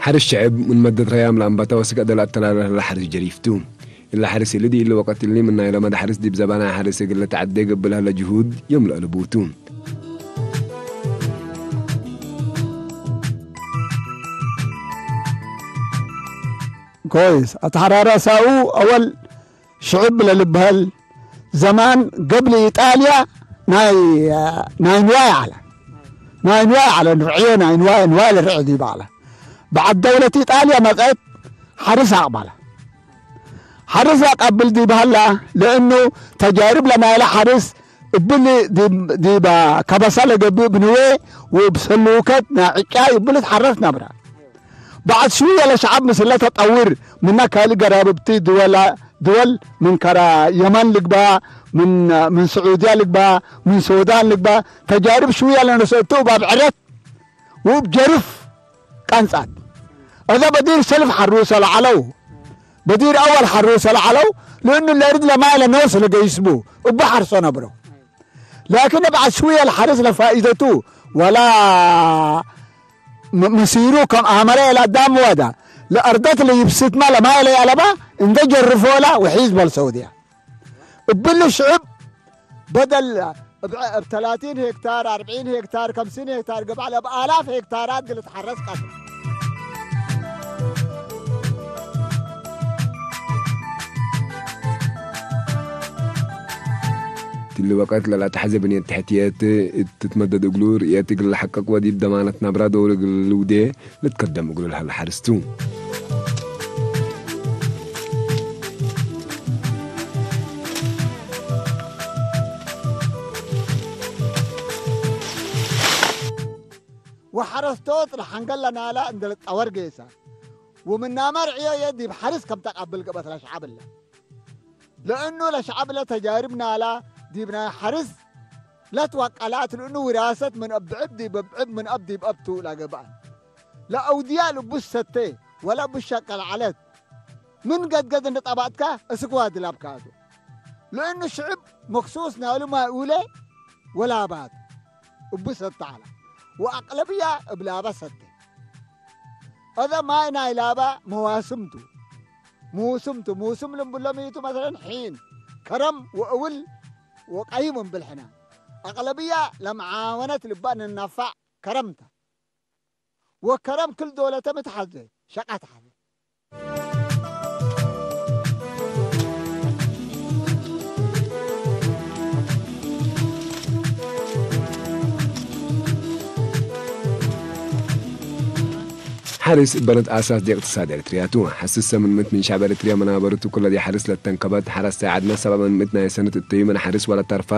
ሓርስ ሽዕብ ምን መደት ረያም ለአንባታ ወስገ ደል አተላለ ለሐርስ ጀሪፍቱ። እለ ሐርስ እሊ ዲኢሉ ወቀት እሊ ምናይ ለመደ ሐርስ ዲብ ዘባናይ ሐርስ እግል ለተዐዴ ገብእ ለህለ ጅሁድ የምልኦ ልቡቱ። كويس. አተሐራራሳኡ አወል ሽዕብ ለልብሀል ዘማን ገብሊ ኢጣልያ ናይ፣ ናይ ንዋይ ዐለ። ናይ ንዋይ ዐለ፣ ንርዕዮ ናይ ንዋይ፣ ንዋይ ልርዕ ዲብ ዐለ። በዐድ ደውለት ኢጣልያ መጽአት ሐርስ አቅበለ። ሐርስ አቀብል ዲብ ሀላ፣ ለእኑ ተጃርብ ለናይለ ሐርስ እብል ዲብ፣ ዲብ ከበሳ ለገብእ ብንዌ ወእብ ሰሉከት ናይ ዕጫይ እብል ትሐረስ ነብረ። በዐድ ሽውየ ለሸዐብ ምስለ ተጠውር ምነ ካልእ ገራብብቲ ድወላ-፣ ድወል ምን ከራ የመን ልግባ፣ ምን፣ ምን ስዑድያ ልግባ፣ ምን ሱዳን ልግባ፣ ተጃርብ ሽውየ ለነሰእቱ እብ አብዕረት ወእብ ጀርፍ ቀንጻት። እዘ በዲር ሰልፍ ሐሩሰ ለዐለው፣ በዲር አወል ሐሩሰ ለዐለው፣ ለእኑ ለእርድ ለማይ ለነውስ ለገይስቡ እቡ ሐርሶ ነብረው። ላኪን በዐድ ሽውየ ለሐርስ ለፋኢደቱ ወላ ም-፣ ምሲሩ ከም አመረ ለአዳም ወዳ ለአርደት ለይብስትማ ለማይ ለያለባ እንደ ጀርፎላ ወሒዝ በል ሰውድያ። እብሉ ሽዕብ በደል እብ፣ እብ ተላቲን ሄክታር፣ አርብዒን ሄክታር፣ ከምሲን ሄክታር ገብአ ለበአላፍ ሄክታራት ግልትሐረስ ቀትል። ትሊ ወቀት ለላተሐዘ ብንየት ተሕትየት እት ትትመደድ እግሉ ርእየት እግል ለሐቀቅ ወዲብ ደማነት ናብራ ደውር እግል ልውዴ ልትከደም እግሉ ለሀለ ሐርስቱ። ወሐረስቶት ለሐንገል ለናላ እንደ ልጠወር ጌሳ። ወምናመ ርዕዮ የዲብ ሐርስ ከም ተቃብል ገበት ለሸዐብ እለ። ለእኑ ለሸዐብ ለተጃርብ ናላ ዲብ ናይ ሐርስ ለትወቀላት ልእኑ ውራሰት ምን እብ ብዕብ ዲብ እብ ብዕብ ምን እብ ዲብ እብ ቱ ለገብአ። ለአውድያ ልቡስ ሰቴ ወለቡስ ሸቀል ዐለት። ምን ገድገድ እንደ ጠባጥካ እስክዋ ድላብካቱ። ለእኑ ሽዕብ መክሱስ ናሉ ማይ ኡለ ወላባት እቡ ሰተ ዐለ። ወአቅለብያ እብ ላባ ሰቴ። እዘ ማይ ናይ ላባ መዋስምቱ፣ ሙስምቱ፣ ሙስም ልንብሎ ሚቱ መሰለን ሒን፣ ከረም ወእውል ወቀይም እንብል ሕነ። አቅለብያ ለመዓወነት ልባ ንናፋዕ ከረምተ። ወከረም ክል ዶለተ ምትሐዘ፣ ሸቃት ሐዘ። ሐርስ በነት አሳስ ዲቅትሳድ ኤርትርያ ቱ። ሐስሰ ምን ምእት ምን ሸዕብ ኤርትርያ መናበርቱ ኩለ ዲሐርስ ለተንከበት ሐረስታይ ዐድነ ሰብዐ ምን ምእት ናይ ሰነት እተዩ ምን ሐርስ ወለተርፈ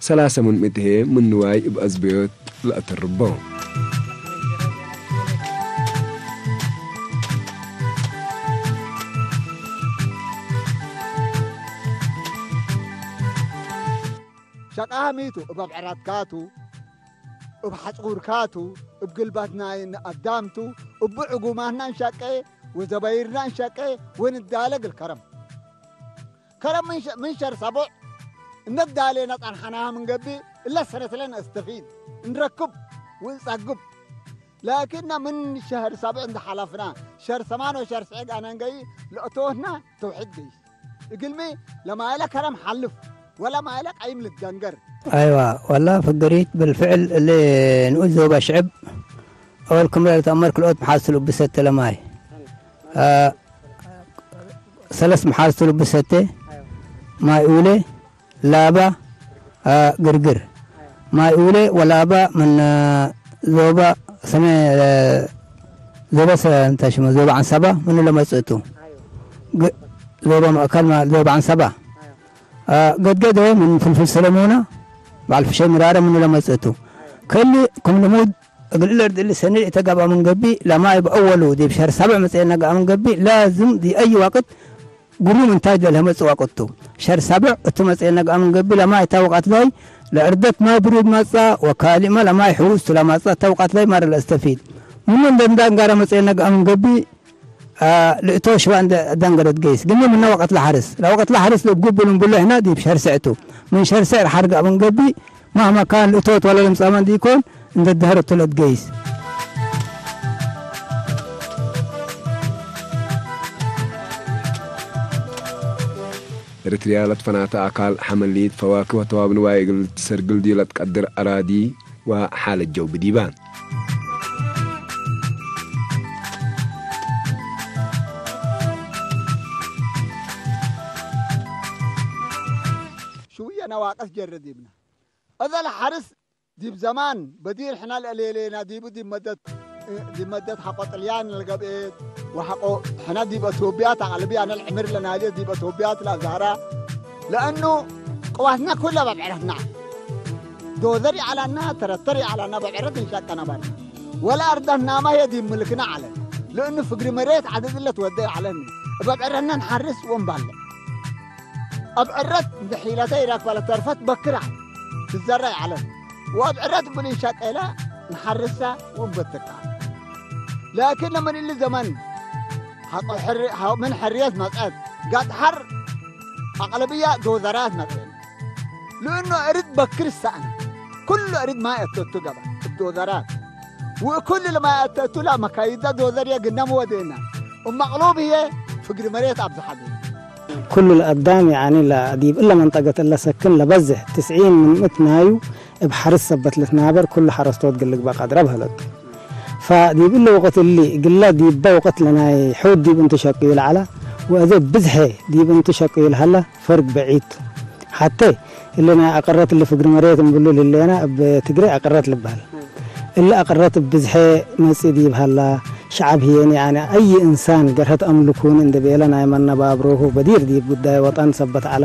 ሰላሰ ምን ምእት ህዬ ምን ንዋይ እብ አዝበዮት ለአተርቦ። ሸቃሃ ሚቱ እብ አብዕራትካቱ፣ እብ ሐጽጉርካቱ፣ እብ ግልባትናይን አዳምቱ፣ እብ ዕጉማትና እንሸቄ ወዘባይርና እንሸቄ ወንዳለ እግል ከረም። ከረም ምን ሸ-፣ ምን ሸር ሰቦዕ እነዳሌና ጸንሐናሃ ምን ገብእ፣ እለ ሰነትለ ነስተፊድ፣ እንረክብ ወእንጸግብ። ላኪንና ምን ሸህር ሰብዕ እንደ ሐለፍና፣ ሸር ሰማን ወሸር ስዕግ አነንገይ ለእቶህና ተውሕድ ገይስ። እግልሚ ለማይለ ከረም ሐልፍ፣ ወለማይለ ቀይም ልትደንገር። አይዋ፣ ወላ ፍግሪት ብልፍዕል እለ ንኡስ ዞባ ሽዕብ፣ አወል ክምረ ልትአመር ክልኦት መሓዝ ትልኡብ ሰተ ለማይ። አ፣ ሰለስ መሓዝ ትልኡብ ሰተ፣ ማይ ኡለ፣ ላባ፣ አ፣ ግርግር። ማይ ኡለ ወላባ ምን፣ አ፣ ዞባ ሰሜ-፣ አ፣ ዞባ ሰ-፣ እንታይ ሽሙ፣ ዞባ ዓንሳባ ምኑ ለመጽእቱ። ግ-፣ ዞባ ማእከል ማ-፣ ዞባ ዓንሳባ። አ፣ ገድገደ ምን ፍልፍል ሰለሞና፣ በዓል ፍሸይ ምራረ ምኑ ለመጽእቱ። ከሊ ክም ልሙድ እግል እለ እርድ እሊ ሰኒ እተ ገብአ ምን ገብእ ለማይ በአወሉ ዲብ ሸር ሳብዕ መጽኤ ነገአ ምን ገብእ ላዝም ዲብ አይ ወቅት ግሩም እንታይ ደልሀ መጽእ ወቅቱ። ሸር ሳብዕ እቱ መጽኤ ነገአ ምን ገብእ ለማይ እታ ወቅት ላይ ለዕርደት ማይ ብሩድ መጽአ ወካልእመ ለማይ ሕዉስ ቱ ለመጽአ እታ ወቅት ላይ ማረ ለእስተፊድ ምኑ እንደ እንዳንጋረ መጽኤ ነገአ ምን ገብእ አ፣ ልእቶ ሽዋ እንደ ደንገረት ገይስ። ግሚ ምነ ወቀት ለሐርስ። ለወቀት ለሐርስ ለእብ ጉብል እንብሎ ሕና ዲብ ሸር ስዕቱ። ምን ሸር ስዕር ሐርግ አብ እንገቢ፣ ማህማ ካን ልእቶት ወለ ለምጻመ እንዲኮን፣ እንደ ደህረቱ ለትገይስ። ኤርትርያ ለትፈናተ ኣካል ሐመሊት ፈዋኪ ወተዋብ ንዋይ እግል ትሰርግል ዲለት ቀድር ኣራዲ ወሓለጀው ብዲባን። ሽውየ ነዋቀስ ጀረ ዲብና። እዛ ለሓርስ ዲብ ዘማን በዲር ሕና ለሌሌና ዲቡ ዲብ መደት፣ ዲብ መደት ሐቆ ጥልያን ለገብኤት ወሐቆ ሕና ዲብ አቶብያ ተቃልብያ ነልዕምር ለናልየ ዲብ አቶብያ ትላዛራ። ለእኑ ቅዋትና ኩለ በብዕረትና ዶዘር ይዓላና፣ ተረተር ይዓላና፣ በብዕረት እንሻቀ ነበርና። ወላ እርዳትናማ ህየ ዲብ ምልክና ዓለ። ለእኑ ፍግሪ መሬት ዓደድለት ወደ ይዓለኒ። በብዕረትና ንሓርስ ወንባለ። ኣብ ዕረት እንተ ሒለተ ይረክባ ለተርፈት በክራ ትዘራ ይዓለን። ወኣብ ዕረት ብልሻ ቀላ ንሓርሳ ወንበትካ። ላኪን ለምን እሊ ዘመን ሐቆ ሕሪ-፣ ሐ-፣ ምን ሕርየት መጸት ጋድ ሐር ኣቅለብያ ዶዘራት መጸን። ልእኖ እርድ በክር ሰኣነ። ኩሉ እርድ ማይ ኣተቱ ገባ ዶዘራት። ወኩሉ ለማይ ኣተቱ ላ መካይዳ ዶዘር የግና መወደና። እማቅሎብ ህየ ፍግሪ መሬት ኣብዝሓ። ኩሉ ለአዳም ያኒ ዲብ እለ መንጠገት እለ ሰክን ለበዝሕ ትስዒን ምን ምእት ናዩ እብ ሐርስ ሰበት ልትናበር ኩሉ ሐረስቶት ግልግበ ቀድረ በህለቱ። ፈዲብ እለ ወቅት እሊ ግለ ዲበ ወቅት ለናይ ሑድ ዲብ እንቱ ሸቅዩ ለዐለ ወእዘ ብዝሐ ዲብ እንቱ ሸቅዩ ለሀለ ፈርግ በዒድ ቱ። ሐቴ እሊ ናይ አቀረት እሊ ፍግሪ መሬት እምብሉ ልሌና እብ ትግሬ አቀረት ልበሃል። እሊ አቀረት እብ ብዝሐ መጽእ ዲብ ሀላ፣ ሸዐብ ህዬን ያኒ አይ እንሳን ገርሀት አምልኩኒ እንዴ ቤለ ናይ መነባብሮሁ በዲር ዲብ ጉዳይ ወጠን ሰበት ዐለ፣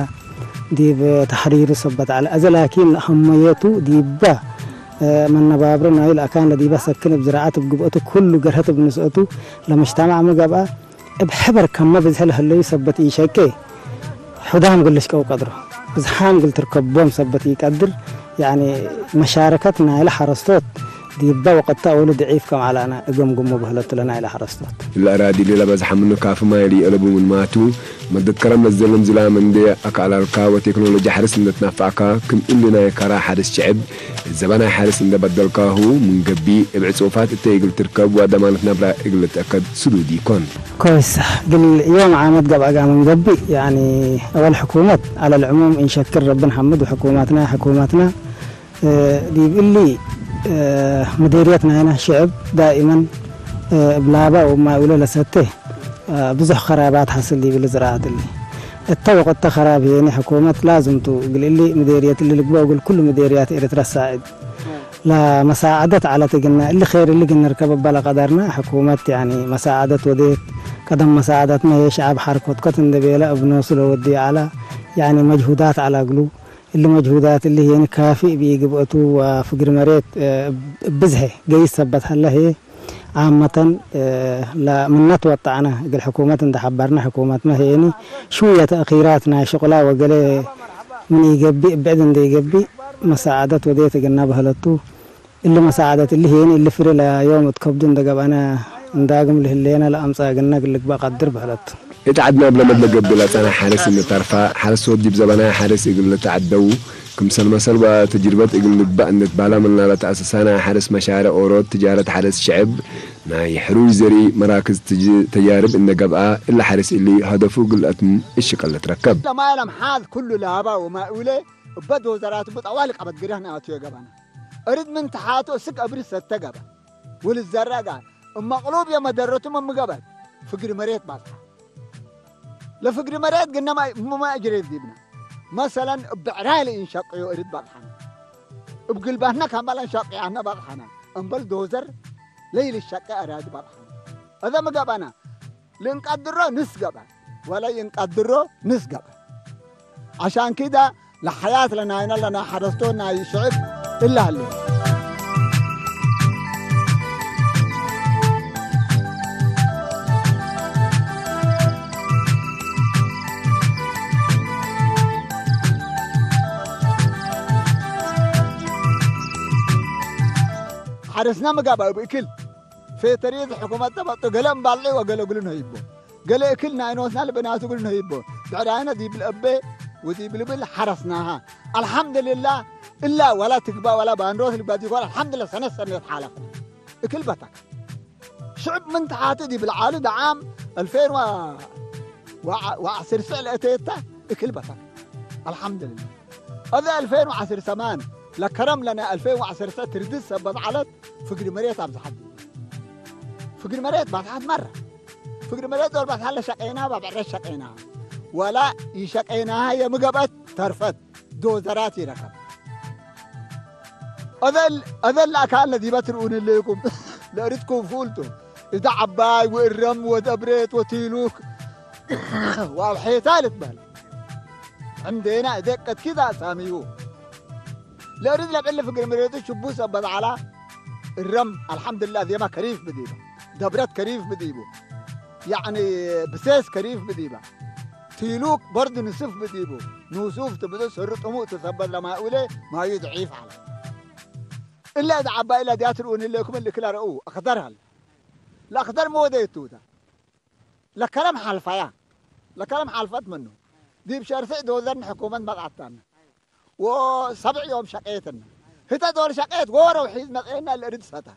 ዲብ ተሕሪሩ ሰበት ዐለ። አዘ ላኪን ሀመየቱ ዲበ፣ እ፣ መነባብሮ ናይል አካን ለዲበ ሰክን እብ ዝራዐት እብ ግብአቱ ኩሉ ገርሀት እብ ንስአቱ ለመጅተማዕ ሚ ገብአ፣ እብ ሕበር ከመ ብዝሒ ለህለዩ ሰበት ኢሸቄ፣ ሑዳም ግል ልሽቀው ቀድሮ፣ ብዝሓም ግል ትርከቦም ሰበት ኢቀድር፣ ያኒ መሻረከት ናይለ ሐረስቶት ዲበ ወቀታ አወሉ ድዒፍ ከም ዐላነ እገምግሞ በህለቱ ለናይለ ሐረስቶት። እለ አራዲ ለበዝሐ ምኑ ካፊ ማይ ለይአለቡ ምን ማቱ፣ መደት ከረም ለዘለም ዝላም እንዴ አካላልካ ወቴክኖሎጂ ሐርስ እንደ ትናፋዕካ፣ ክም እሊ ናይ ከራ ሐርስ ሽዕብ፣ ዘበናይ ሐርስ እንደ በደልካሁ፣ ምን ገቢ እብ ዕጹፋት እተ እግል ትርከብ ወደማነት ነብራ እግል ልትአከድ ስዱድ ኢኮን። ኮይስ፣ ግል ዮም ዓመት ገብአጋ ምን ገቢ፣ ያኒ፣ አወል ሕኩመት፣ ዐለ ልዕሙም፣ እንሸክር ረቢ ንሐምድ ወሕኩማትና፣ ሕኩማትና፣ እ፣ ዲብ እሊ፣ እ፣ ምዴርየት ናይና ሽዕብ ዳኢመን፣ እ፣ እብ ላባ ወማይ ኡለ ለሰቴ፣ እ፣ ብዙሕ ኸራባት ሐስል ዲብ እሊ ዝራአት እሊ። እተ ወቅት እተ ኸራብ ሄኒ ሕኩመት ላዝም ቱ እግል እሊ ምዴርየት እሊ ልግበእ እግል ኩሉ ምዴርያት ኤረትረ ሳዕድ። ለመሳዐደት ዐለት እግልነ እሊ ኼር እሊ እግል ንርከብ እበ ለቀደርነ ሕኩመት ያኒ መሳዐደት ወዴት። ቀደም መሳዐደትመ ህዬ ሸዐብ ሐር ኮትኮት እንዴ ቤለ እብ ኖሱ ለወድዩ ዐለ። ያኒ መጅሁዳት ዐለ እግሉ። እሊ መጅሁዳት እሊ ህዬኒ ካፊእ ብኢግብአቱ ወፍግሪ መሬት፣ እ፣ እብ ብዝሐ ገይስ ሰበት ሀለ ህዬ ዓመተን፣ እ፣ ለምነት ወጣዕነ እግል ሕኩመት እንደ ሐበርነ ሕኩመትመ ህዬኒ ሽውየ ተእኺራት ናይ ሽቁላ ወገሌ ምን ኢገብእ ብዕድ እንደ ኢገብእ መሳዐደት ወዴት እግልነ በህለቱ። እሊ መሳዐደት እሊ ህዬኒ እሊ ፍሬ ለዮም እት ከብዱ እንደ ገብአነ እንዳግም ለህሌነ ለአምጸአ እግልነ እግል ልግበእ ቀድር በህለቱ። እት ዐድነ እብ ለመድ ለገብእ ለጸንሐ ሐርስ እንደ ተርፋ፣ ሐረስቶት ዲብ ዘበናይ ሐርስ እግል ልትዐደው፣ ክምሰል መሰል ወተጅርበት እግል ልግበእ እንደ ትባለ፣ ምንላለ ተአሰሳናይ ሐርስ መሻርዕ ኦሮት ትጃረት ሐርስ ሽዕብ፣ ናይ ሕሩይ ዘርኢ መራክዝ ትጅ-፣ ተጃርብ እንደ ገብአ፣ እለ ሐርስ እሊ ሀደፉ እግል ለአትም እሽቅል ልትረከብ። ለማይ ለምሓዝ ኩሉ ላባ ወማይ ኡለ እበ ዶዘራት እቡ ጠዋሊ ቀበት ግደህ ነአትዮ ገባና። እርድ ምን ተሓቱ እስክ እብሪ ሰተ ገባ። ወልዘራ ጋር እመቅሉብ የመደረቱ መምገበት ፍግሪ መሬት ባልታ። ለፍግሪ መሬት ግነ ማ-፣ ማ እጅሬት ዲብና። መሰለን እብ ዕራይ ለኢንሸቅዮ እርድ ባልሓና። እብ ግልባትና ካምባላ እንሸቅያና ባልሓና። እምበል ዶዘር ለይልሸቀ እራድ ባልሓና። እዘ ምገባና ልንቀድሮ ንስገበ ወለ ይንቀድሮ ንስገበ። عشان كده ለሐያት ለናይና ለናይ ሐረስቶ ናይ ሽዕብ እለ ሀለ። ሐረስና ምጋባእ ብእክል ፌተሪት ሕኩመት ተበጡ ገለ እምባልዒ ወገለ እግሉ ነሂቦ። ገለ እክል ናይ ኖስና ልብናቱ እግሉ ነሂቦ። ብዕዳይነ ዲብል እቤ ወዲብል ብል ሐረስናሃ። አልሐምድልላህ እላ ወላ ትግባ ወላ ባንዶስ ልግባ ዲኳር አልሐምድልላህ ሰነት ሰነት ሓለፍና። እክል በተካ። ሽዕብ ምን ተሓቲ ዲብል ዓሉ ደዓም አልፌን ወ-፣ ወዓ-፣ ወዓስር ስዕ ለእተየታ እክል በታ ኣልሓምዱልላ። እዚ ኣልፌን ወዓሰርተ ሰማን ለከረም ለና ኣልፌን ወዓሰርተ ትርድስ ሰብ በዝዓለት ፍግሪ መሬት ኣብዝሓት። ፍግሪ መሬት ባዝሓት መራ። ፍግሪ መሬት ዞር ባዝሓለ ሸቀይና፣ ባብዕረት ሸቀይና። ዋላ ይሸቀይና የምገበት ተርፈት ዶዘራት ይረከብ። أذل أذل أكان الذي بترون لكم لأردكم فولتو. إذا عباي وإرم ودبريت وتيلوك وأوحيتا لتبال. عندنا إذا قد كذا ساميو. لأرد لبعل فقر مريتو شبوس أبد على الرم. الحمد لله ذي ما كريف بديبا. دبرت كريف بديبو. يعني بسيس كريف بديبا. تيلوك برضو نسف بديبو. نوسوف تبدو سر طموح تثبت لما أولي ما يضعيف على. إلا إذا عبا إلا دياتر أون إلا يكم اللي كلا رؤو أخضر هل. الأخضر مو ديتوتا. لكلام حالفا يا. لكلام حالفات منه. دي بشار سعد وذن حكومة ما قعدتنا. وسبع يوم شقيتنا. هتا دول شقيت غورة وحيد مقينا الأرض ستا.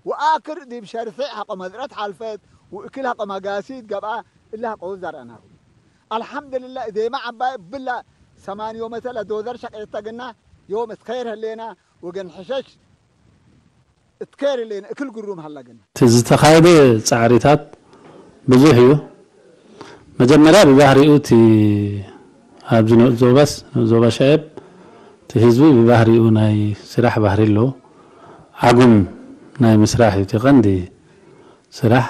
وآخر دي بشار سعد حق مزرعة حالفات وإكل حق مقاسيد قبعة إلا حق وزر أنا. الحمد لله دي ما عبا بلا ثمان يوم تلا دوزر شقيت تقنا يوم تخير هلينا وقن حشش تكير لين أكل قروم هلا قنا. እቲ ዝተኻየደ ጻዕሪታት ብዙሕ እዩ። መጀመርያ ብባህሪኡ እቲ ኣብዚ ንኡስ ዞባስ፣ ንኡስ ዞባ ሸዕብ፣ እቲ ህዝቢ ብባህሪኡ ናይ ስራሕ ባህሪ ኣለዎ። ዓጉም ናይ ምስራሕ እዩ እቲ ቀንዲ ስራሕ።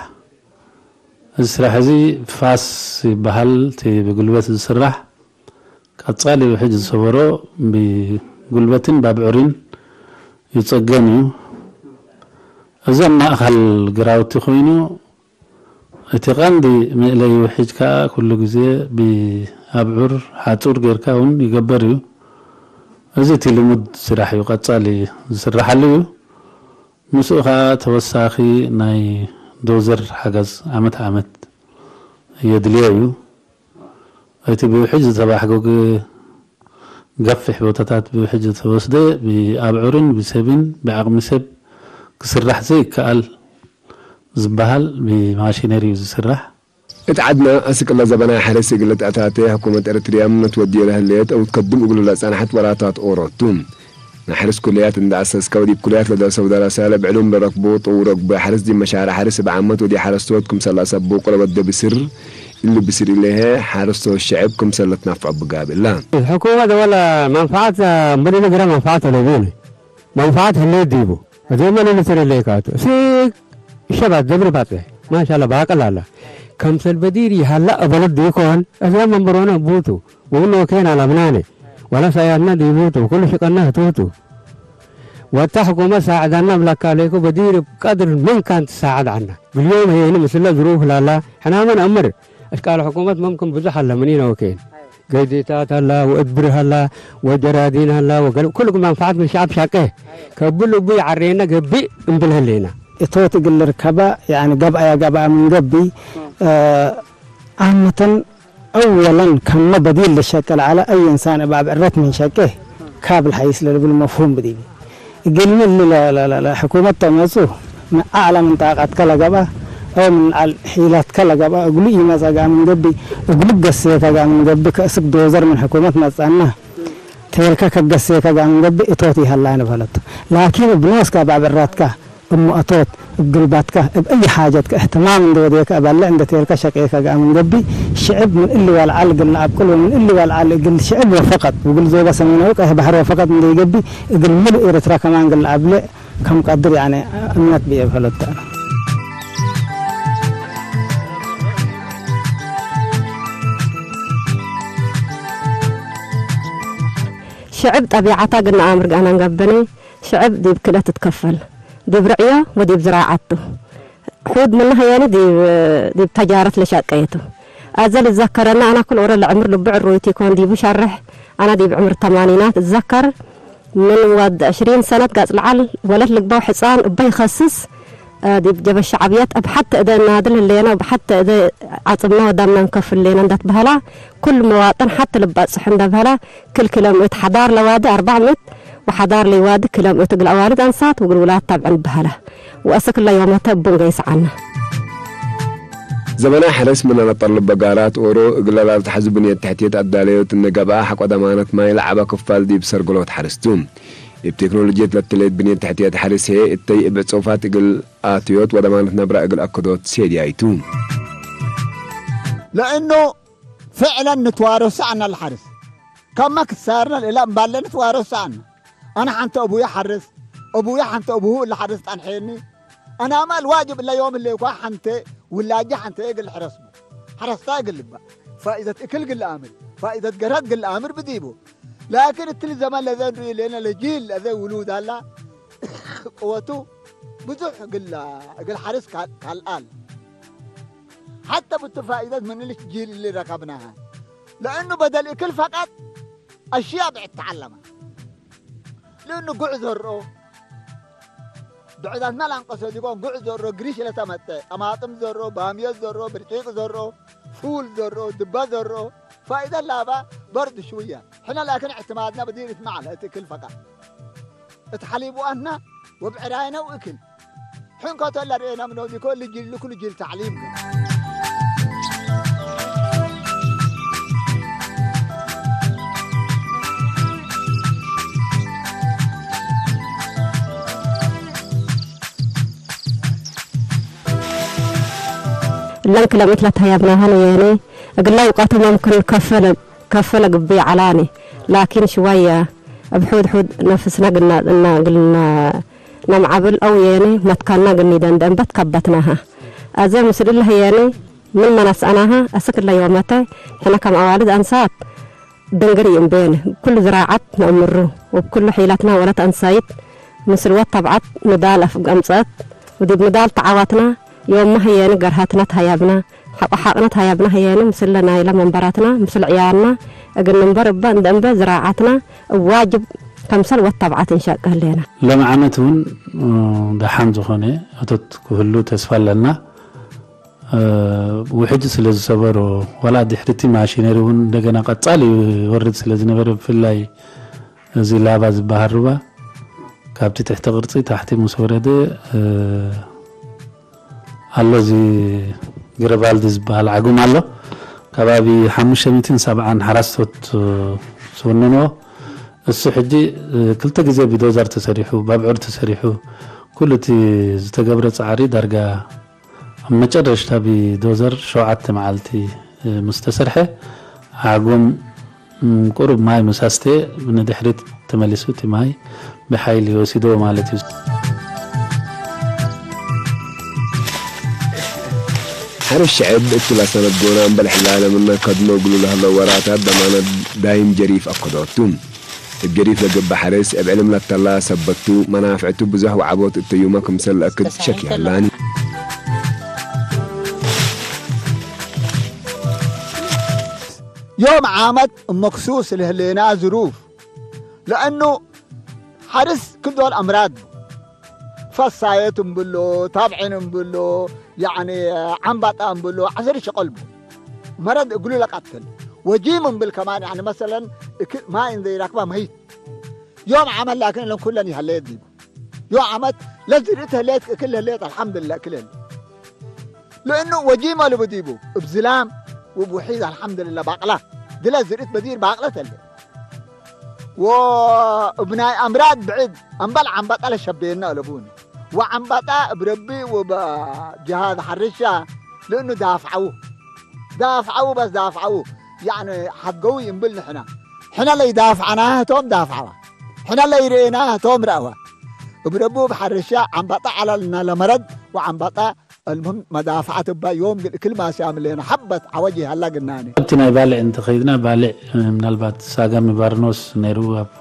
እዚ ስራሕ እዚ ፋስ ይበሃል፣ እቲ ብጉልበት ዝስራሕ። ቀጻሊ ውሕጅ ዝሰበሮ ብጉልበትን ባብዑርን ይጸገን እዩ። እዚ ኣብ ማእከል ግራውቲ ኮይኑ፣ እቲ ቀንዲ መእለይ ውሕጅ ከኣ ኩሉ ግዜ ብኣብዑር ሓጹር ጌርካ እውን ይገበር እዩ። እዚ እቲ ልሙድ ስራሕ እዩ፣ ቀጻሊ ዝስርሓሉ እዩ። ምስኡ ከኣ ተወሳኺ ናይ ዶዘር ሓገዝ ዓመት ዓመት የድልዮ እዩ። እቲ ብውሕጅ ዝተባሕጎገ ገፊሕ ቦታታት ብውሕጅ ዝተወስደ ብኣብዑርን ብሰብን ብዓቕሚ ሰብ ክስራሕ ዘይከኣል ዝበሃል ብማሽነሪ እዩ ዝስራሕ። እቲ ዓድና ኣስቅለ ዘበናዊ ሓረስቲ እግለ ተኣታተ ሕኩመት ኤረትርያ ምነት ወዲዮ ለህለየት እውት ከድም እግሉ ለጸንሐት ወራታት ኦሮቱ። ንሓርስ ኩልያት እንዳ ኣሰስከ ወዲብ ኩልያት ለደርሰው ደረሰ ለብዕሉም ለረክቦ ጥው ረግቦ ሓርስ ዲብ መሻርዕ ሓርስ እብ ዓመት ወዲብ ሓረስቶት ክምሰል ኣሰብቁ ለወደ ብስር እሉ ብስር ኢለሀ ሓረስቶት ሸዕብ ክምሰል ለትናፍዖ ብጋብ እላ። الحكومة ده ولا منفعة، مدن قرا منفعة ولا بيني. منفعة هني ديبو. زي ما ننسر اللي كاتو. سيك شباب دبر باطل. ما شاء الله باقل الله. كمسل بديري هلا أبلد ديكون. أزيا من برونا بوتو. وإنه كان على مناني. ولا سيادنا ديبوتو. كل شيء قلنا توتو. وتحكم ساعدنا بلا كاليكو بدير بقدر من كانت تساعد عنا. باليوم هي هنا مثل ظروف لا لا. حنا من أمر. أشكال حكومة ممكن بزح الله منين وكين. قيديتات الله وإدبر الله وجرادين الله وقال كل منفعة من شعب شاقه. كبل أبوي عرينا قبي انبل هلينا. إتوت قل ركبا، يعني قبا يا قبا من قبي. آه، ዓመተን ኣወለን ከመ በዲል ልሸቀል ዐለ አይ እንሳን እብ አብዕረት ምን ሸቄ ካብ ለሐይስ ለልብል መፍሁም ብዲቢ። እግልሚ እሊ ለ-፣ ለ-፣ ለ-፣ ለሕኩመት ተመጹ ምን አዕለ ምን ጣቀትከ ለገብአ አው ምን አል ሒለትከ ለገብአ እግሉ ኢመጸ ገአ ምን ገብእ እግሉ ገሴከ ገአ ምን ገብእ ከእስክ ዶዘር ምን ሕኩመት መጸአነ ቴልከ ከገሴከ ገአ ምን ገብእ እቶት ይሀላ ንበለቱ። ላኪን እብ ኖስከ እብ አብዕረትከ እብ መአቶት፣ እብ ግልባትከ፣ እብ አይ ሓጀትከ እህትማም እንዴ ወዴከ እበለ እንዴ ቴልከ ሸቄከ ገአ ምን ገብእ፣ ሽዕብ ምን እሊ ወልዓል እግል ለአብቅል ወምን እሊ ወልዓል እግል ሽዕብ ወፈቀጥ፣ ወእግል ዞበ ሰሜናዊ ቀይሕ በሕር ወፈቀጥ እንዴ ይገብእ፣ እግል ምሉእ ኤረትራ ከማን እግል ለአብልዕ ከም ቀድር፣ ያኒ፣ እምነት ብየ በሀለት። ሽዕብ ጠቢዓታ ግና አምር ገአናን ገብኔ፣ ሽዕብ ዲብ ክልኤ ትትከፈል፣ ዲብ ርዕዮ ወዲብ ዝራዓት ቱ። ሑድ ምነ ሀያኒ ዲብ፣ ዲብ ተጃረት ለሻቀየቱ። አዘ ልዘከረና አና ኩል ኦሮ ለዕምር ልቡ ዕሩይት ኢኮን ዲቡ ሸርሕ፣ አና ዲብ ዕምር ተማኒናት እዘከር፣ ምን ወድ ዕሽሪን ሰነት ጋጽ ለዐል ወለት ልግበው ሕጻን እበ ይኸስስ፣ ዲብ ጀበ ሸዕብየት እብ ሐተ እደ እናድል ህሌነ ወእብ ሐተ እደ ዐጽምነ ወደምነ እንከፍል ህሌነ እንደ ትበሀላ፣ ኩል መዋጥን ሐተ ልባጽሑ እንደ በሀላ፣ ክል ኪሎ ምእት ሐዳር ለዋዲ አርበዕ ምእት ወሐዳር ለይዋዲ ኪሎ ምእት እግል አዋልድ አንሳት ወእግል ውላድ ታብዕን በሀላ። ወአሰክለ ዮመተ እቡን ገይስ ዐነ። ዘመናዊ ሓረስ ምናነ ጠርልበ ጋራት ኦሮ እግል ላልትሓዙ ብንየት ትሕትየት ኣዳለዮት እነ ገብኣ ሓቆ ደማነት ማይ ለዓባ ክፋል ዲብ ሰርገሎት ሓረስቱ። እብ ቴክኖሎጅየት ለትለየት ብንየት ትሕትየት ሓርስ ህየ እተይ እብ ዕጾፋት እግል ኣትዮት ወደማነት ነብራ እግል ኣከዶት ሴድያይቱ። لأنه فعلا نتوارث عنا الحرث. كما كسارنا الإله مبالنا نتوارث عنا. أنا حنت أبويا حرث، أبويا حنت أبوه اللي حرث عن حيني. أنا ما الواجب إلا يوم اللي يكون حنت ولاجي حنت يقل حرس. حرس تاقل لبا. فإذا تأكل قل أمر، فإذا تقرأت قل أمر بديبو. لكن التل زمان لذا لنا لجيل لذا ولود الله. قوته بزح قل قل حرس كال كال حتى بتفائدة من الجيل اللي ركبناها. لأنه بدل إكل فقط أشياء بعد تعلمها. لأنه قع زرعه بعد ما لانقصه ديكون قع زرعه قريش لتمتع، طماطم زرعه، بامية زرعه، برقيق زرعه، فول زرعه، دبا زرعه. فائدة لابا برد شوية. حنا لكن اعتمادنا بدير اسمع على إكل فقط. اتحليبوا أهنا وبعراينا وإكل. ሕንከቶ ለርእየና ምነው ዚኮ ልጅል ልኩ ልጅል ተዕሊም እለን ክለሚት ለተህያብናሃን የኒ እግላ ውቀቱ መምክን ከፈለ ከፈለ ግቢ ዓላኒ ላኪን ሽዋያ እብ ሑድ ሑድ ነፍስና ግና እና ግልና ነምዓብል አው የኒ መትካና ግኒ ደንደንበት ከበትናሃ። አዘ ምስል እለ ህየኒ ምን መናስአናሃ አስክ እለ ዮመተ ሕነ ከም አዋልድ አንሳት ድንግር ይእምቤን ኩሉ ዝራዓት ነእምሩ ወብኩሉ ሒለትና ወለት አንሳይት ምስል ወት ተብዓት ንዳል አፍገምጸት ወዲብ ንዳል ተዓዋትና ዮመ ህየኒ ገርሃትና ተሃያብና ሐቆ ሐቅነ ተሃያብና ህየኒ ምስለ ናይለ መንበራትና ምስል ዕያልና እግል ንንበር እበ እንደ እምበ ዝራዓትና እብ ዋጅብ ከምሰል ወት ተብዓት እንሸቅ ህሌና። ሎም ዓመት እውን ደሓን ዝኾነ እቶት ክህሉ ተስፋ ኣለና። ውሕጅ ስለ ዝሰበሮ ዋላ ድሕሪቲ ማሽነሪ እውን እንደገና ቀጻሊ ይወርድ ስለ ዝነበረ ብፍላይ እዚ ላባ ዝበሃል ሩባ ካብቲ ትሕቲ ቅርጺ ታሕቲ ምስ ወረደ ኣሎ እዚ ግረባልዲ ዝበሃል ዓጉም ኣሎ ከባቢ ሓሙሽተ ሚእትን ሰብዓን ሓራስቶት ዝውንንዎ እሱ ሕጂ ክልተ ግዜ ብዶዘር ተሰሪሑ ብኣብዑር ተሰሪሑ ኩሉ እቲ ዝተገብረ ፃዕሪ ዳርጋ ኣብ መጨረሽታ ብዶዘር ሸውዓተ መዓልቲ ምስ ተሰርሐ ዓጎም ቁሩብ ማይ ምስ ኣስተየ ንድሕሪት ተመሊሱ እቲ ማይ ብሓይሊ ወሲድዎ ማለት እዩ። ሓረስ ሸዐብ እቱ ለሰነት ጎና እምበል ሕላለ ምነ ከድኖ እግሉ ለህለው ወራታት ደማነት ዳይም ጀሪፍ ኣከዶቱ። እብ ጀሪፍ ለገብእ ሓረስ እብ ዕልም ለተላ ሰበቱ መናፍዕቱ ብዙሕ ወዓቦት እተዩመ ክምሰል ለአክድ ሸክ ይሀላኒ። ዮም ዓመት እመክሱስ ለህሌና ዝሩፍ ለአኑ ሓርስ ክል ዶል አምራድ ፈሳየት እምብሎ፣ ታብዕን እምብሎ፣ ያዕኒ ዓምባጣ እምብሎ፣ ዓሰሪ ሸቀል ቡ መረድ እግሉ ለቀትል ወጂም እምብል ከማን ያዕኒ መሰለን እክ ማይ እንዘይረክባ መይት ዮም ዓመት ላክን እለን ኩለን ይሀለየት ዲቡ ዮ ዓመት ለዝርእ ተህለየት እክል ለህለየት አልሐምድላ እክል ህለ ለእኑ ወጂም አልቡ ዲቡ እብ ዝላም ወብ ውሒዝ አልሐምድላ ባቅላ ድለ ዝርእ በዲር ባቅለት ህለ ወእብ ናይ አምራድ ብዕድ አምበል ዓምባጣ ለሸቤና አለቡኒ ወዓምባጣ እብ ረቢ ወበ ጅሃዝ ሐርሻ ለእኑ ዳፍዐዉ ዳፍዐዉ በስ ዳፍዐዉ ያዕኒ ሐገዊ እምብል ንሕና ሕነ ለይዳፍዐናህ ህቶም ዳፍዐዋ ሕነ ለይርእናህ ህቶም ረአዋ እብ ረቢ እብ ሐርሻ ዓምባጣ ዐለልና ለመረድ ወዓምባጣ المهم መዳፍዓት እባ ዮም ግን እክል ማስያም ሌና ሐበት ዐወጅ ይሀላ ግናኒ። ኣብቲ ናይ ባልዕ እንተኸይድና ባልዕ ምናልባት ሳጋሚ ባርኖስ ነይሩ ኣብ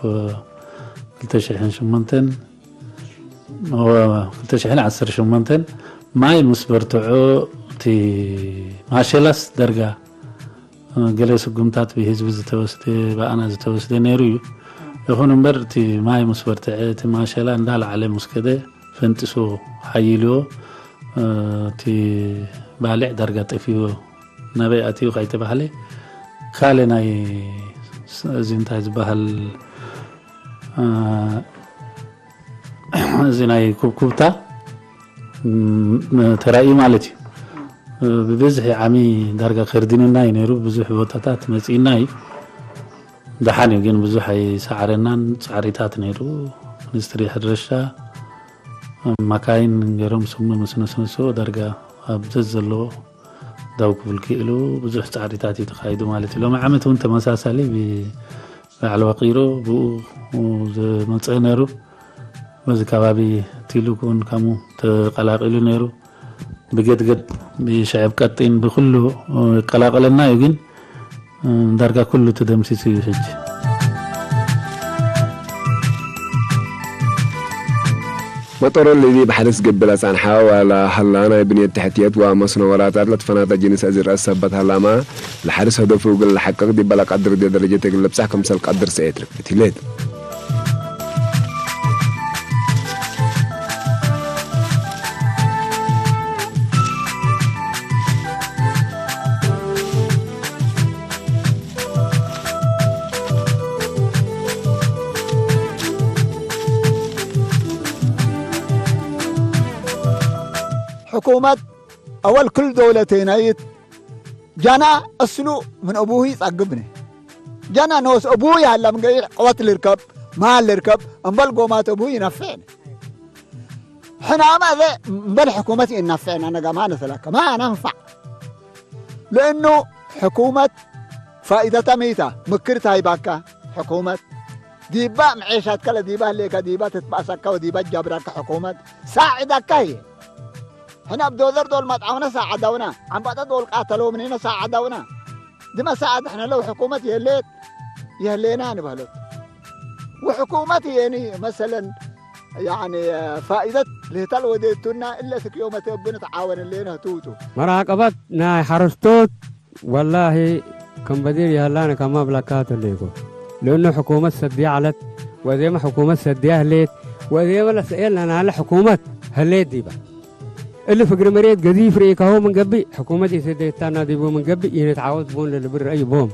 ክልተ ሽሕን ሽሞንተን ክልተ ሽሕን ዓሰርተ ሸሞንተን ማይ ምስ በርትዖ እቲ ማሸላስ ደርጋ ገለ ስጉምታት ብህዝቢ ዝተወስደ ብኣና ዝተወስደ ነይሩ እዩ። ይኹን እምበር እቲ ማይ ምስ በርትዐ እቲ ማሸላ እንዳለዓለ ምስ ከደ ፈንጢሱ ሓይልዎ እቲ ባልዕ ዳርጋ ጠፊዎ ናበይ ኣትዩ ካይተባህለ ካለ ናይ እዚ እንታይ ዝበሃል እዚ ናይ ኩብኩብታ ተራእዩ ማለት እዩ። ብብዝሒ ዓሚ ዳርጋ ከርዲኑና እዩ ነይሩ። ብዙሕ ቦታታት መጺእና እዩ። ደሓን እዩ ግን ብዙሕ ኣይሰዓረናን። ጻዕሪታት ነይሩ። ሚኒስትሪ ሕርሻ፣ ማካይን ገይሮም ስሙ ምስ ነስንስዎ ዳርጋ ኣብ ዘዝ ዘለዎ ዳው ክብል ክኢሉ ብዙሕ ጻዕሪታት እዩ ተኻይዱ ማለት እዩ። ሎሚ ዓመት እውን ተመሳሳሊ ብ-፣ ባዕሉ ወቂሩ ብኡ ዝመጸ ነይሩ። በዚ ከባቢ ቲሉ እውን ከምኡ ተቐላቂሉ ነይሩ። ብገድገድ ብሽዕብ ቀጢን ብኩሉ ይቀላቀለና እዩ፣ ግን ዳርጋ ኩሉ ተደምሲሱ እዩ ሕጂ። መጠሮ ልዚ ብሓደስ ገብል ኣጻንሓ ዋላ ሃላ ናይ ብንየት ትሕትየት ዋ መስኖ ወራታት ለትፈናታ ጅንስ ኣዝር ኣሰበት ሃላማ ለሓደስ ሀደፉ ግን ለሓቀቅ ዲበላ ቀድር ደረጀ ተግል ለብጻሕ ከምሰል ቀድር ሰኤት ርክብት ይለት። ሕኩመት ኣወል ክል ደውለተይናይት ጃና እስሉ ምን እቡሁ ይጸግብኒ። ጃና ነወስ እቡሁ ያላ ምን ገይር ቀወት ልርከብ፣ ማል ልርከብ፣ እምበል ጎማት እቡሁ ይነፍዕኒ። ሕና ማዘ እምበል ሕኩመት ይነፍዕና ነጋ ማ ነሰለከ፣ ማ ነንፋዕ። ለእኑ ሕኩመት ፋኢደታ መይታ፣ ምክር ታይባካ ሕኩመት። ዲባ ምዔሻትከ ለዲባ ህሌከ፣ ዲባ ትትባእሰካ ወዲባ ጃብራካ ሕኩመት ሳዕዳካ እየ። ሕና ኣብ ዶዘር ዶል መጥዓውነ ሳዕዳውና፣ ዓምባጣ ዶል ቃተለው ምንነ ሳዕዳውና። ድመ ሳዕድ ሕነ ለው ሕኩመት የሌት፣ የህሌና ንበህሎት። ወሕኩመት የኒ መሰለን፣ ያኒ፣ ፋኢደት ልህታል ወዴቱና እለ ስክዮ መተብን ተዓወን ሌነ ህቱቱ። መራቀበት ናይ ሓረስቶት ወላሂ ከም በዲር የህላነ ከማ ብላካ ተለይኮ። ለእኑ ሕኩመት ሰዲያ ዓለት፣ ወዜመ ሕኩመት ሰዲያ ህሌት፣ ወዜመ ለሰኤልና ናለ ሕኩመት ህሌት ዲባ። እሊ ፍግሪ መሬት ገዚፍ ርኢካሁ ምን ገብእ፣ ሕኩመት የሰደየታና ዲቡ ምን ገብእ፣ ይህነት ዓወት ቦን ለልብል ረአይ ቦም።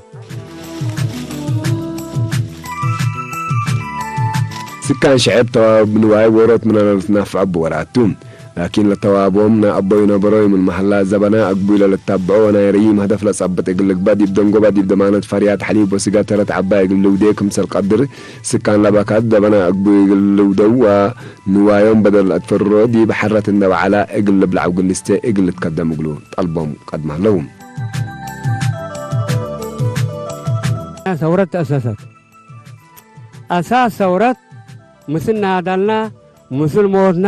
ስካን ሸዐብ ተዋብ ንዋይ ወሮት ምናና ልትናፍዐ ብወራቱ። ላኪን ለተዋቦም ና ኣቦይ ነበሮይ ምን መሃላ ዘበና ኣግቡይ ለልታብዖ ወናይ ረይም ሀደፍ ለጸብጥ እግል ልግባ ዲብ ደንጎባ ዲብ ደማነት ፈርያት ሐሊብ ወስጋ ተረት ዓባይ እግል ልውዴ ክምሰል ቀድር ስካን ለባካት ደበና ኣግቡይ እግል ልውደው ወንዋዮም በደል ኣትፈርሮ ዲብ ሐረት እንደ በዓላ እግል ልብላዕ እግል ልስተ እግል ልትከደም እግሉ ጠልቦም ቀድማ ኣለዉ። ሰውረት ተኣሰሰት። ኣሳስ ሰውረት ምስል ናዳልና፣ ምስል ሞትና፣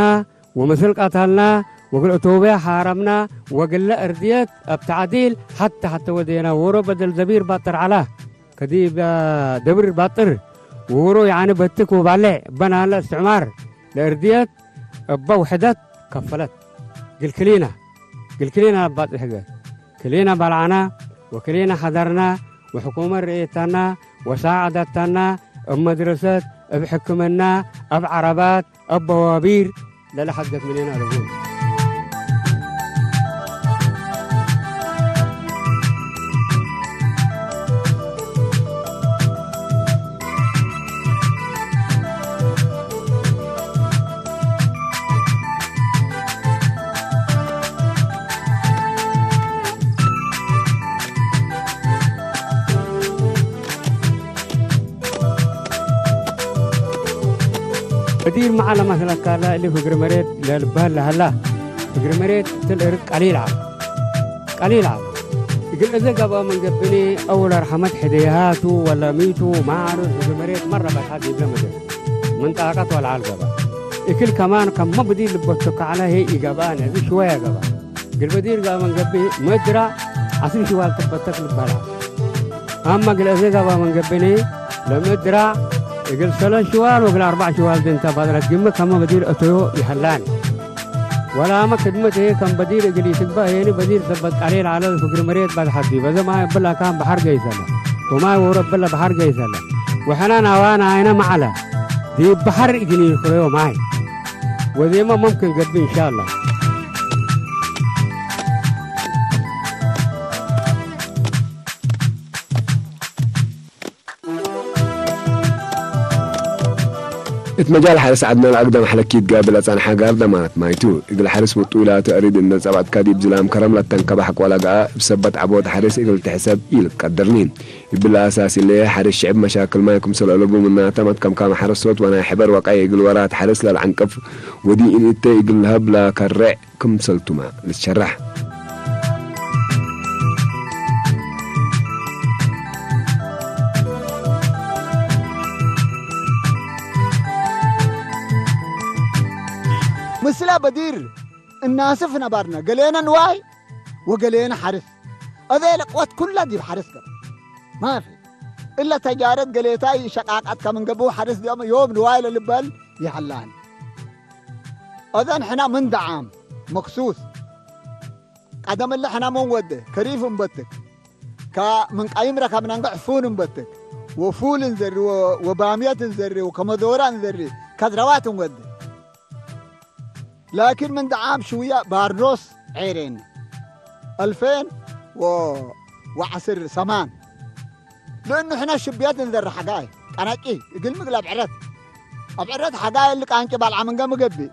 ወምስል ቀተልና፣ ወግል እቶብያ ሓረምና፣ ወግለ እርድየት እብ ተዕዲል ሐተ ሐተ ወዴና። ወሮ በደል ደቢር ባጥር ዐላ፣ ከዲብ ደብር ባጥር፣ ወሮ ያኒ በትክ ወባሌዕ በናለ እስትዕማር ለእርድየት እበ ውሕደት ከፈለት። ግልክሊና፣ ግልክሊና ለባጥሕ ገ ክሌና ባልዓና ወክሌና ሐደርና ወሕኩመት ርእየታና ወሳዕደታና እብ መድረሰት፣ እብ ሕክምና፣ እብ ዐረባት፣ እብ በዋቢር ለለሐድገት ምኔና ለቡ። እዲር መዓለ መስለካላ እሊ ፍግሪ መሬት ለልበህል ለሀላ። ፍግሪ መሬት ትል እርድ ቀሊል ዐለ። ቀሊል ዐለ። እግል እዘ ገብአ ምን ገብኔ አው ለርሐመት ሕደየሃቱ ወለሚቱ ማዕርር ፍግሪ መሬት መረ በትሐ ዲብለ ምድር። ምን ጣቀት ወለዐል ገብአ። እክል ከማን ከመ ብዲር ልበቶከ ዐለ ህይ ኢገብአነ፣ እብ ሽወየ ገብአ። እግል በዲር ገብአ ምን ገብእ ምእት ድራዕ ዐስር ሽዋል ትበተክ ልበላ። አማ እግል እዜ ገብአ ምን ገብእኒ ለምእት ድራዕ እግል ሰለስ ሽዋል ወእግል አርበዕ ሽዋል ድንተ በጥረት ግመ ከመ በዲር እተዮ ይሀላኒ። ወላመ ክድመት ህዬ ከም በዲር እግል ኢትግበእ ህዬኒ በዲር ሰበት ቀሌል ዐለ ፍግር መሬት በትሐት ዲብ። በዘ ማይ እብለ አካን በሐር ገይሰለ ወማይ ወሮ እብለ በሐር ገይሰለ። ወሕነ ናዋነ አይነ መዐለ ዲብ በሐር እግል ኢልክረዮ ማይ። ወዜመ መምክን ገብእ እንሻአላህ። እት መጃል ሐርስ ዐድና ለአግደም ሐለኪት ጋብል አጻንሓ ጋር ደማነት ማይቱ። እግል ሐርስ ውጡ ኢላ ተእሪድ እንደ ጸባጥካ ዲብ ዝላም ከረም ለተንከባሕ ቆላ ገአ እብ ሰበት ዐቦት ሐርስ እግል ትሕሰብ ኢልትቀደርኒ። እብል አሳስ ኢለ ሐርስ ሽዕብ መሻክል ማይ ክምሰል አለቡ ምናተ መትከምካም ሐረስቶት ወናይ ሕበር ወቃይ እግል ወራት ሐርስ ለልዐንቅፍ ወዲ ኢልእተ እግል ለሀብ ለከሬዕ ክምሰልቱመ ልትሸራሕ። ምስላ በዲር እናስፍ ነባርና ገሌነ ንዋይ ወገሌነ ሐርስ። እዘ ለቅወት ኩላ ዲብ ሐርስ ገብ ማፊ። እለ ተጃረት ገሌታይ ሸቃቃት ከምንገቡ ሐርስ ዲኦም ዮም ንዋይ ለልበል ይሐላን። እዘን ሕና ምን ደዓም መክሱስ ቀደም እለ ሕና ምን ወደ ከሪፍ እንበትክ ከምን ቀይም ረከብና እንገ ዕፉን እንበትክ ወፉል እንዘሪ ወ-፣ ወባምየት እንዘሪ ወከመዶራ እንዘሪ ከድረዋት እንወደ። ላኪን ምን ደዓም ሽውያ ባርኖስ ዔሬን አልፌን ወ-፣ ወዐስር ሰማን። ለእኑ ሕነ ሽብየት እንዘሪ ሐጋይ ቀነቂ እግል ምግል አብ ዕረት። አብ ዕረት ሐጋይ እሊ ቃንቂ ባልዓ ምንገ ምገብእ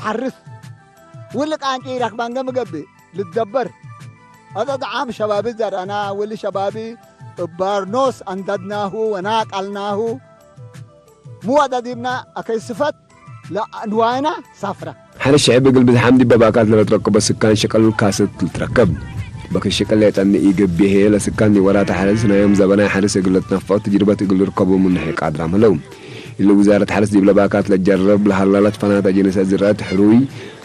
ሐርስ። ውል ቃንቂ ረክባ እንገ ምገብእ ልትደበር። አዘ ደዓም ሸባቢ ዘርአና ወሊ ሸባቢ እባርኖስ አንደድናሁ ወናቀልናሁ። ምወደ ዲብና አከይ ስፈት ለንዋይና ሳፍረ። ሐርስ ሽዕብ እግል ብዝሓም ዲበ ባካት ለለትረከቦ ስካን ሽቅል ካስት ልትረከብ። በክት ሽቅል ሌጠኒ ኢገብሔ ለስካን ዲወራተ ሐርስ ናዮም ዘበናይ ሐርስ እግል ለትነፍዖ ትጅርበት እግል ልርከቡ ምንሐ ቃድራም ህለው። እሊ ውዛረት ሐርስ ዲብ ለባካት ለጀረብ ለሀላ ለትፈናተ ጅንሰ ዝርአት ሕሩይ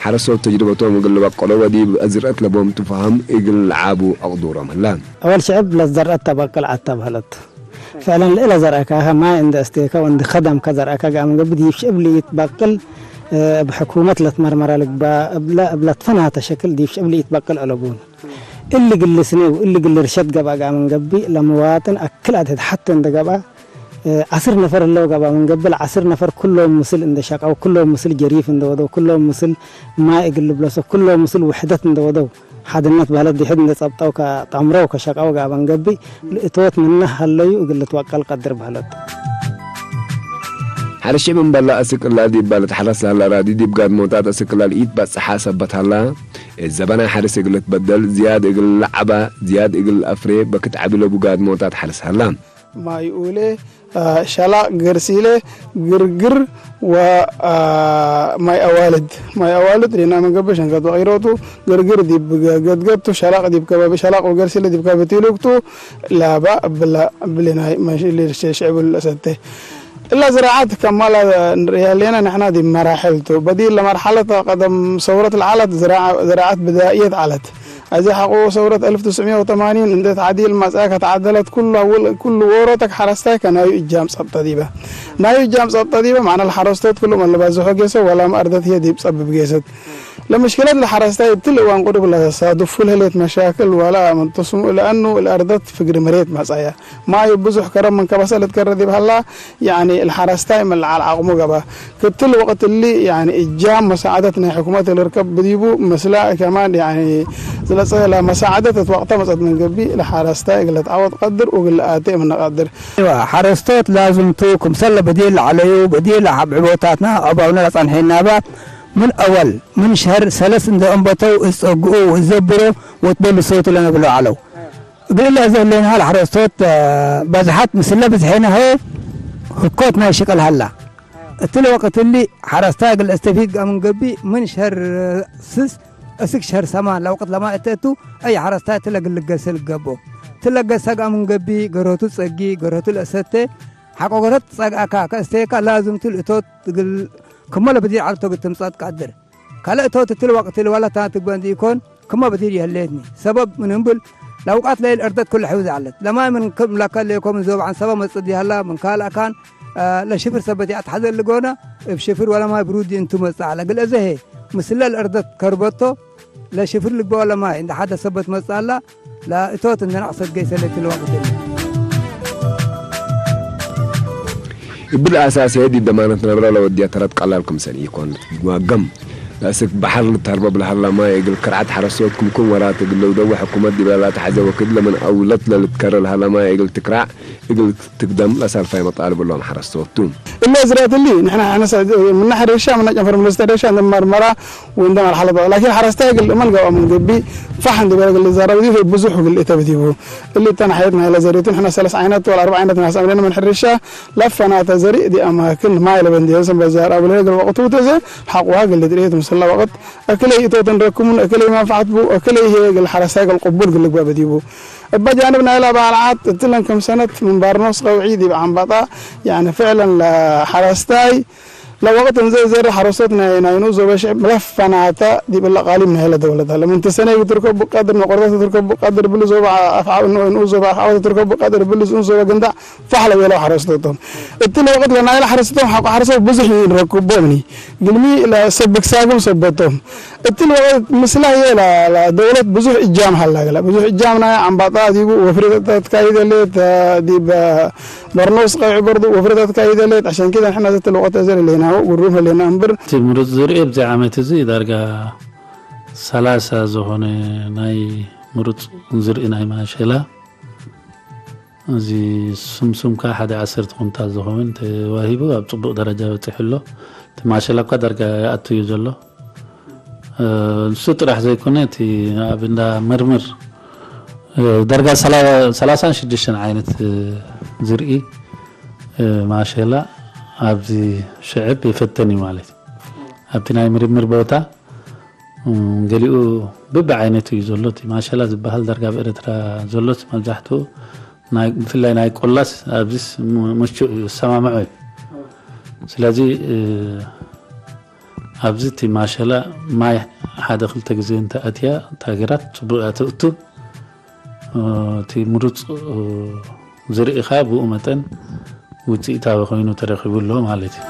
ሐረስቶት ተጅርበቶም እግል ልበቀሎ ወዲብ ዝርአት ለቦም ትፋሃም እግል ለዓቡ አቅዱሮም ህላ። አወል ሽዕብ ለዘርአት ተበቅል ዐት ተብህለት። ፍዕለን ለእለ ዘርአካኸ ማይ እንደ እስቴከ ወእንዲ ከደምከ ዘርአከ ገአ ምንገብእ ዲብ ሽዕብ ለኢትበቅል፣ እ፣ እብ ሕኩመት ለትመርመረ ልግባእ፣ እብለ፣ እብ ለትፈናተ ሸክል ዲብ ሽዕብ ለኢትበቅል አለቡን። እሊ ግል ስኔው፣ እሊ ግል ርሸት ገብአ ገአ ምንገብእ ለመዋጥን አክል አድሕድ ሐቴ እንደ ገብአ፣ እ፣ ዐስር ነፈር ህለው ገብአ ምንገብእ ለዐስር ነፈር ኩሎም ምስል እንደ ሸቀው፣ ኩሎም ምስል ጀሪፍ እንደ ወደው፣ ኩሎም ምስል ማይ እግል ልብለሶ፣ ኩሎም ምስል ውሕደት እንደ ወደው። ሓድነት በህለት ድሕድ እንደ ጸብጠው ከጠምረው ከሸቀው ጋር በንገብእ ልእቶት ምነ ሀለዩ እግል ልትወቀል ቀድር በህለት። ሐርስ ሽዕብ እምበላ አስክ እላ ዲብ ባለት ሐረስ ለሀላ ራዲ ዲብ ጋድሞታት አስክ እላ ለኢትበጽሐ ሰበት ሀላ። እት ዘበናይ ሐርስ እግል ልትበደል ዝያድ እግል ለዐባ ዝያድ እግል አፍሬ በክት ዐቢ ለቡ ጋድሞታት ሐርስ ሀላ። ማይ ኡሌ፣ አ፣ ሸላቅ፣ ገርሲሌ፣ ግርግር ወ፣ አ፣ ማይ አዋልድ። ማይ አዋልድ ዴና መገበ ሸንከት ወቂሮቱ፣ ግርግር ዲብ ገ-፣ ገድገድቱ፣ ሸላቅ ዲብ ከባቢ ሸላቅ ወገርሲሌ ዲብ ከባቢ ቲሉግቱ፣ ላባ እብላ፣ እብሊ ናይ መሽ-፣ ሊ-፣ ሸ-፣ ሽዕብ ለሰተ። እላ ዝራዓት ከማላ ንርእያ ሌና ንሕና ዲብ መራሕልቱ። በዲል ለመርሐለት ቀደም ሰውረት ለዓለት ዝራዓ-፣ ዝራዓት ብዳእየት ዓለት። እዚ ሐቆ ሰውረት አልፍ ትስዕምየ ወተማኒን እንዴት ዓዲል መጽአ ከተዓደለት ኩሉ አውል፣ ኩሉ ወሮተክ ሐረስታይ ከናዩ እጃም ጸብጠ ዲበ። ናዩ እጃም ጸብጠ ዲበ፣ ማዕና ለሐረስቶት ኩሉ መለባዝሖ ጌሰ ወላ መአርደት ህየ ዲብ ጸብብ ጌሰት። ለምሽክለት ለሐረስታይ እትል እዋን ቁዱብ ለተሳዱፉ ለህሌት መሻክል ወላ ምን ትስሙ ለአኑ ለአርደት ፍግሪ መሬት መጻያ። ማይ ብዙሕ ከረም ምን ከበሰ ልትከረ ዲብ ሀላ፣ ያኒ፣ ለሐረስታይ ምን ለዓል ዓቅሙ ገባ። ክትል ወቅት እሊ፣ ያኒ፣ እጃም መሳዕደት ናይ ሕኩመት ልርከብ ብዲቡ፣ ምስላ ከማን፣ ያኒ፣ ዝለጸ ለመሳዕደት እት ወቅተ መጸት ምን ገብእ፣ ለሐረስታይ እግል ለትዓወት ቀድር፣ ወእግል ለአቴ ምን ቀድር። እዋ፣ ሐረስቶት ላዝምቱ፣ ክምሰለ በዲል ለዐለዩ፣ በዲል ለሐብዕቦታትና፣ አባውነ ለጸንሐናባ፣ ምን አወል፣ ምን ሸህር ሰለስ እንደ እንበተው፣ እጸግኡ፣ እዘብሮ፣ ወትበሉ ሰውቱ ለነብሎ ዐለው። እግል እለ እዘ ህሌነ ሀለ ሐረስቶት፣ አ፣ በዝሐት ምስለ ብዝሔነ ሀየ ህኮት ናይ ሽቅል ሀላ። እትለ ወቅት እሊ ሐረስታይ እግል ለአስተፊድ ገአ ምን ገብእ ምን ሸህር ስስ እስክ ሸህር ሰማን ለወቅት ለማይ እተ እቱ አይ ሐረስታይ እትለ እግል ልገሰ ልገቦ። እትለ ገሰ ገአ ምን ገብእ ገርሆቱ ጸጊ፣ ገርሆቱ ለእሰቴ፣ ሐቆ ገርሆት ጸግአካ ከእስቴካ ላዝምቱ ልእቶት እግል ክመ ለብዲር ዐልቶ እግል ትምጸጥ ቀድር። ካልእ እቶት እትል ወቅት እሊ ወላ ታትግበ እንዲ ኢኮን፣ ክመ በዲር ይህሌትኒ። ሰበብ ምን እምብል፣ ለአውቃት ለይል እርደት ኩለ ሕውዝ ዐለት። ለማይ ምን ክም ለከ ሌኮ ምን ዞብ ዐንሰበ መጽእ ዲሀላ፣ ምን ካልእ አካን፣ አ፣ ለሽፍር ሰበት ይአትሐዘ ልጎነ፣ እብ ሽፍር ወለማይ ብሩድ እንቱ መጽእ ዐለ። እግል እዘ ህዬ፣ ምስለ ለእርደት ከርበቶ፣ ለሽፍር ልግበኦ ለማይ እንደ ሐደ ሰበት መጽአላ፣ ለእቶት እንደ ነቅሰት ገይሰ ለትል ወቅት እሊ። እብል አሳስ ዲብ ደማነት ነብረ ለወድያ ተረት ቀላል ክምሰል ኢኮን ልትዋገም። እስክ ባሕር ልተርበ ብልሃላ ማይ እግል ክርዓት ሐረስቶት ክምኩም ወራት እግል ለውደቡ ሕኩመት ዲበ ላተሐዘ ወክድ ለምን አውለት ለልትከረ ልሃላ ማይ እግል ትክራዕ እግል ትግደም ለሳልፋይ መጣልብ እሎም ሐረስቶቱ። እለ ዝረትሊ ንሕና ሕነሰ ምና ሕርሻ ምና ጨንፈር ምለስተ ሕርሻ እንደ መርመራ ወንደ መርሐለ በ ላኪን ሐረስታይ እግል እመል ገባ ምን ገቢ ፋሕ እንደ በረ እግል ዛረብ ዚ ብዙሕ እግል እተብቲቡ እሊ ተናሕየት ናይለ ዘሪቱ ንሕና ሰለስ ዓይነት ወላ አርባ ዓይነት ናስ አምደን ምን ሕርሻ ለፈናተ ዘሪእ ዲ አማክን ማይ ለበንዲየን ሰንበ ዛራ ብለ እግል ወቅቱ ተዘ ሐቁዋ እግል ድርየት ምስላ ወቅት እክለይ እቶት እንረክሙን እክለይ መንፈዓት ቡ እክለይ ይሄ እግል ሐረስታይ እግል ቅቡል እግል ልግባ በቲቡ። እባ ጃንብ ናይላ በዓል ዓድ እትለን ከም ሰነት ምን ባርኖስ ቀውዒ ዲብ ዓምባጣ ያኒ ፍዕለን ለሐረስታይ ለወቅት እንዘ ዘር ሐረስቶት ናይ ናይ ንኡስ ዞበ ሽዕብ ለፈናተ ዲብ ለቃሊም ናይለ ደውለት አለ። ምን ተሰነይ ብትርከቡ ቀድር መቆርታት ብትርከቡ ቀድር ብሉ ዞበ አፍዓብ ንኡስ ዞበ አፍዓብ ብትርከቡ ቀድር ብሉ ንኡስ ዞበ ግንዳዕ ፋሕ ለቤለው ሐረስቶቶም። እቲ ለወቅት ለናይለ ሐረስቶቶም ሐቆ ሐረስቶት ብዙሕ ይንረክቦምኒ። ግልሚ ለሰብ ክሳግም ሰበቶም። እቲ ለወቅት ምስላ ህየ ለ- ለደውለት ብዙሕ እጃም ሀላ ገላ። ብዙሕ እጃም ናይ ዓምባጣ ዲቡ ወፍሪ ተትካይደሌት ዲብ በርኖስ ቀይዕ በርዱ ወፍሪ ተትካይደሌት። عشان كده ንሕና ዘተ ለወቅት ዘር ሌና ጉሩም ሌና እምብር። እቲ ምሩፅ ዝርኢ ኣብዚ ዓመት እዚ ዳርጋ ሰላሳ ዝኾነ ናይ ምሩፅ ዝርኢ ናይ ማሸላ እዚ ስምሱም ከኣ ሓደ ዓሰርተ ኩንታል ዝኸውን ተዋሂቡ ኣብ ጽቡቕ ደረጃ በጺሑ ኣሎ። እቲ ማሸላ እኳ ዳርጋ ይኣቱ እዩ ዘሎ። እ፣ ንሱ ጥራሕ ዘይኮነ እቲ ኣብ እንዳ ምርምር፣ እ፣ ዳርጋ ሰላ-፣ ሰላሳን ሽዱሽተን ዓይነት፣ እ፣ ዝርኢ፣ እ፣ ማሸላ ኣብዚ ሽዕብ ይፈተን እዩ ማለት እዩ። ኣብቲ ናይ ምርምር ቦታ እም፣ ገሊኡ ብብዓይነቱ እዩ ዘሎ። እቲ ማሸላ ዝበሃል ዳርጋ ኣብ ኤርትራ ዘሎስ መብዛሕትኡ ናይ፣ ብፍላይ ናይ ቆላስ ኣብዚስ ም-፣ ምቹእ እዩ፣ ዝሰማምዖ እዩ። ስለዚ፣ እ፣ ኣብዚ እቲ ማሸላ ማይ ሓደ ክልተ ግዜ እንተኣትያ፣ እታ ግራት ጽቡቕ እያ ትእቱ። እ፣ እቲ ምሩጽ፣ እ፣ ዝርኢ ኸኣ ብኡ መጠን ውጽኢታዊ ኮይኑ ተረኺቡ ኣሎ ማለት እዩ።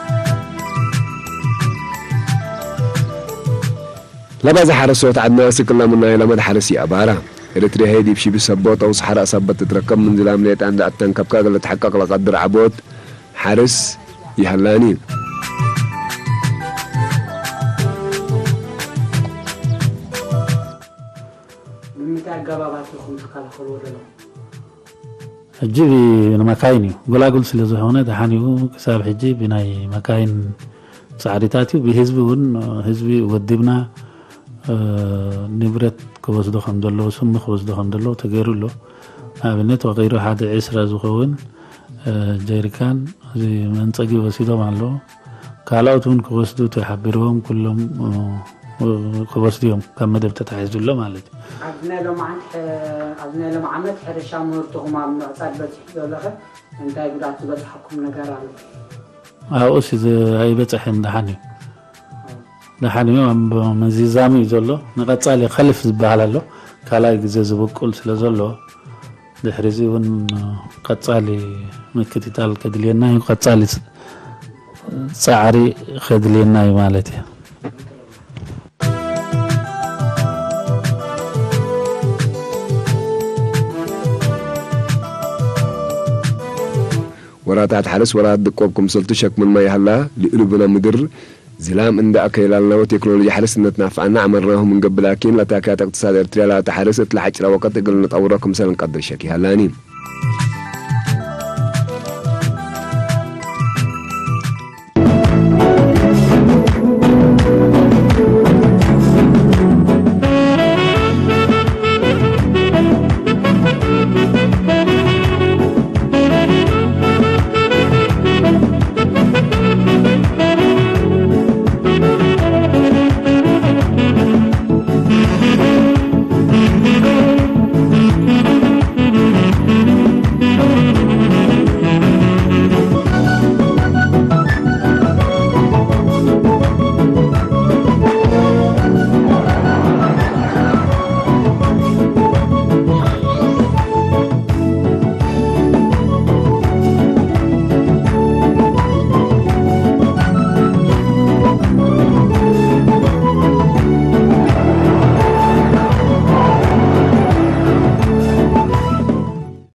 ለባዛ ሓረስቶት ዓድና ስቅላ ምናይ ለመድ ሓረስ ይኣባራ። ኤረትርያ ሄ ዲብ ሽቢ ሰቦ ጠውስ ሓራእ ሰበት ትትረከብ ምን ዝላም ሌጣ እንዳ ኣተንከብካ ገለ ተሓቀቅ ለቀድር ዓቦት ሓርስ ይሃላኒ። ብምንታይ ኣገባባት ኢኹም ትከላኸልዎ ዘለኹም? ሕጂ ብ-፣ ንመካይን እዩ። ጎላጉል ስለ ዝኾነ ደሓን እዩ። ክሳብ ሕጂ ብናይ መካይን ጻዕሪታት እዩ። ብህዝቢ እውን፣ ህዝቢ ወዲብና፣ እ፣ ንብረት ክወስዶ ከም ዘለዎ፣ ስሚ ክወስዶ ከም ዘለዎ ተገይሩ ኣሎ። ንኣብነት ወቒሩ ሓደ ዕስራ ዝኸውን፣ እ፣ ጀሪካን እዚ መንጸጊ ወሲዶም ኣለዉ። ካልኦት እውን ክወስዱ ተሓቢርዎም ኩሎም፣ እ፣ ክወስዱ እዮም፣ ካብ መደብ ተታሒዙ ኣሎ ማለት እዩ። ኣብዚ ናይ ሎማዓንቲ፣ ኣብዚ ናይ ሎማዓመት ሕርሻ ምህርትኹም ኣብ ምዕጻድ በጺሑ ዘሎ ኸ እንታይ ጉድኣት ዝበጽሓኩም ነገር ኣሎ? ኣብኡስ እዚ ኣይበጽሐን፣ ደሓን እዩ። ደሓን እዩ፣ ኣብ ምዝዛሙ እዩ ዘሎ። ንቐጻሊ ከልፍ ዝበሃል ኣሎ፣ ካልኣይ ግዜ ዝብቁል ስለ ዘሎ፣ ድሕሪ እዚ እውን ቀጻሊ ምክትታል ከድልየና እዩ፣ ቀጻሊ ጻዕሪ ከድልየና እዩ ማለት እዩ። ወራታት ሓርስ ወራት ድቆብ ክምሰልቱ ሸክምን ማይ ሃላ ልእሉብና ምድር ዝላም እንዳ ኣከይላልና ወቴክኖሎጂ ሓርስ እነትናፍዓና ዓመርናሁ ምንገብላኪን ለታክያት እቅትሳድ ኤርትርያ ላታ ሓርስ እትለሓጭራ ወቀት እግል ንጠውሮ ክምሰል እንቀድር ሸክ ይሃላኒ።